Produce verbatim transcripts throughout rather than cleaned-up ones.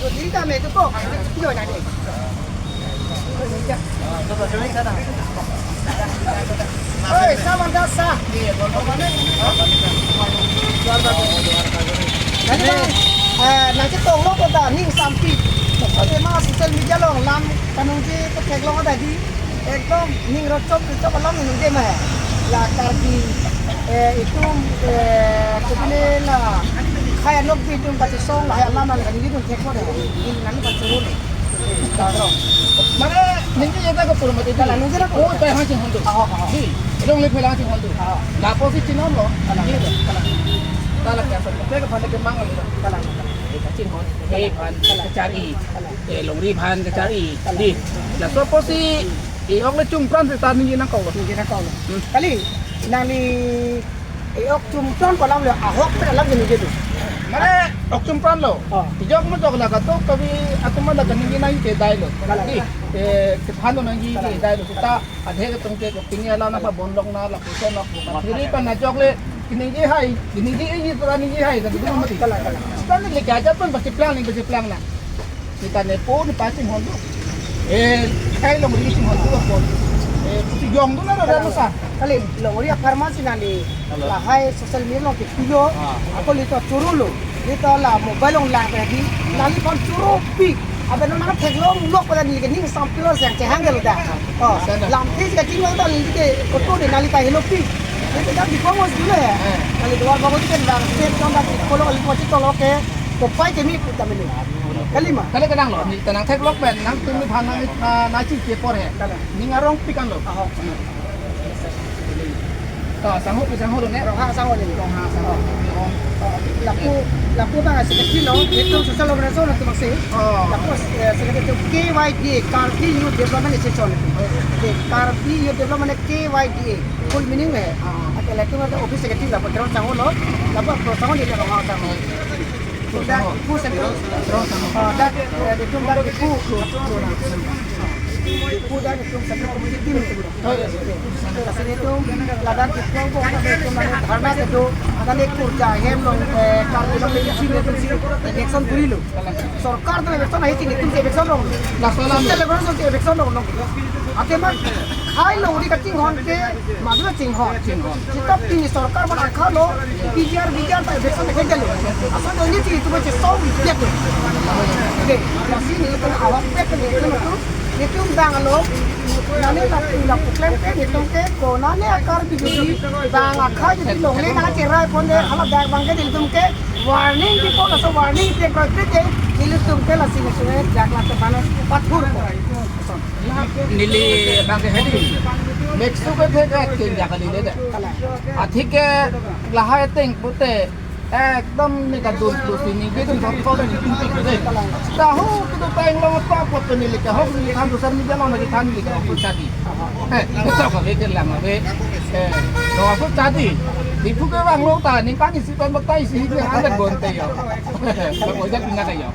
Diri kami itu kok, kilo na deh. Oi, sama dah sah. Jadi, eh, nanti tong lo kota ning sampi. Tapi mas social media lo lam kanungji ketheklong ada di. Ekdom ning rochop rochop along ning dema hai. La Karbi, eh, itum, eh, kopine la khaya nok bi itum kachesong la hai alam la kani itum thekpo dei. In nang pachuru ne. Mane ningje eta ko purma de. Kalang ningje na ko. Oi, pai hang chinghon do. Aho, aho. Di, ilong le phelang chinghon do. Aho. Lapusi chinon lo. Kalang. Di. Kalang. Kalang kya sa. Te ka phane ke mang lo. Kalang. Eh, kachinghon. Eh, phan kachari. Kalang. Eh, longri phan kachari. Di. Laso apotsi e-ok le chumpran seta ningje nangkok lo. Ningje nangkok lo. Hmm. Kali, nangli e-ok chumpran ko alam le ahok pen alam ningje do. Mane ok chumpran lo. Oh. Ijok mo jok la katok kabi atum la kaningje nangji kedai lo. Kalang. Di, eh, kephan lo nangji kedai lo. Seta adhe atum ke kopine alam nangpabon lok na lapuson lok. Hiri pen ajok le kaningje hai, kaningje e ji tora ningje hai, kan itu mati. Kalang, kalang. Seta neli ke ajat pen pacheplang neli pacheplang na. Kita nepo ne pachinghon do. Eh, khei longri chinghon do apot. Eh, si jong do na do dan sa. Kali, longri apharman si nangli lahai social media along ke pilo. Ah. Ako lito churu lo. Lito la mobile along lang tadi. Nangli pon churu pi. Aben mana theklong lok pada neli ke ning sampi lo siang chehang ke lo da. Oh, sana. Lamthe si kachinghon ta neli ke koto de nangli kahelo pi. Neli ke dak di kong os dulu ya. Eh. Nangli duar bagus kan dak step tong dak di kolo kali kochi tolo ke. Kopai ke mi puta melu. Kali ma? Kali kenang lo, neli ta nangtheklok pen, nangtum nephan nang, na, nangchingki apor he. Kalang. Ning arong pik an lo. Aho. To, sangho, sangho lo ne? Ronghang sangho ne. Ronghang sangho. Lapu, lapu bang secretary lo, netum social organization lo tu maksi. Oh. Lapu, eh, secretary tu K Y D A, Karbi Youth Development Association. Oke, Karbi Youth Development K Y D A. Full meaning he. Ah. Oke, lapu tu office secretary lapu, terus sangho lo. Lapu, terus sangho ne Ronghang sangho. Dak Diphu Central. Oh, dak, eh, Diphu, dak Diphu. Diphu dak Diphu Central Committee team. Laso atum ladak Diphu ko ada atum nang dharna kedo, nang kurja hem along, eh, Karbi along le isi le isi election kurilo. Sorkar atum election ahi chini atum election along. Laso alam. Social election along. Athema khei longri kachinghon ke, madu chinghon. Chinghon. Seta pini sorkar ban akha lo, P G R, V G R ta eviction ke jalo. Aso do ni ti tu bache so wi dia tu. Oke, lasi netum awak pek netum tu, netum bang lo, nani lapu lapu klem ke, netum ke, ko nani a Karbi jodi, bang akha jodi longle nangcherai pon de, hala dak bang ke netum ke, warning di pon, laso warning di pon ke, netum ke lasi netum ke, jak la tu mana, pathur pon. Neli bang ke hedi. Meksu ke the ke ke ya kali le de. Kalang. Athik ke lahai ateng pute ekdom ne kadur tu si ningje dun thot thot ni pik pik de. Tahu tu ta inglong apa apa tu neli ke hok neli than tu sar neli jalong neli than neli ke hok tu chadi. Eh, betul ke ke lang ke. Eh, hok tu chadi. Diphu ke bang lo ta ningkan isi pen batai si ke hangat bonte yo. Bang ojak pindah ke yo.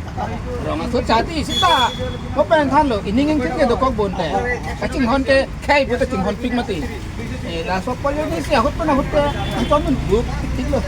Rong aso chadi seta. Ko pen than lo, ining ingkit ke dokok bonte. Kachinghon ke khei pute chinghon pik mati. Eh, laso apot yo ni si ahut pen ahut ke, anton men buk tik lo.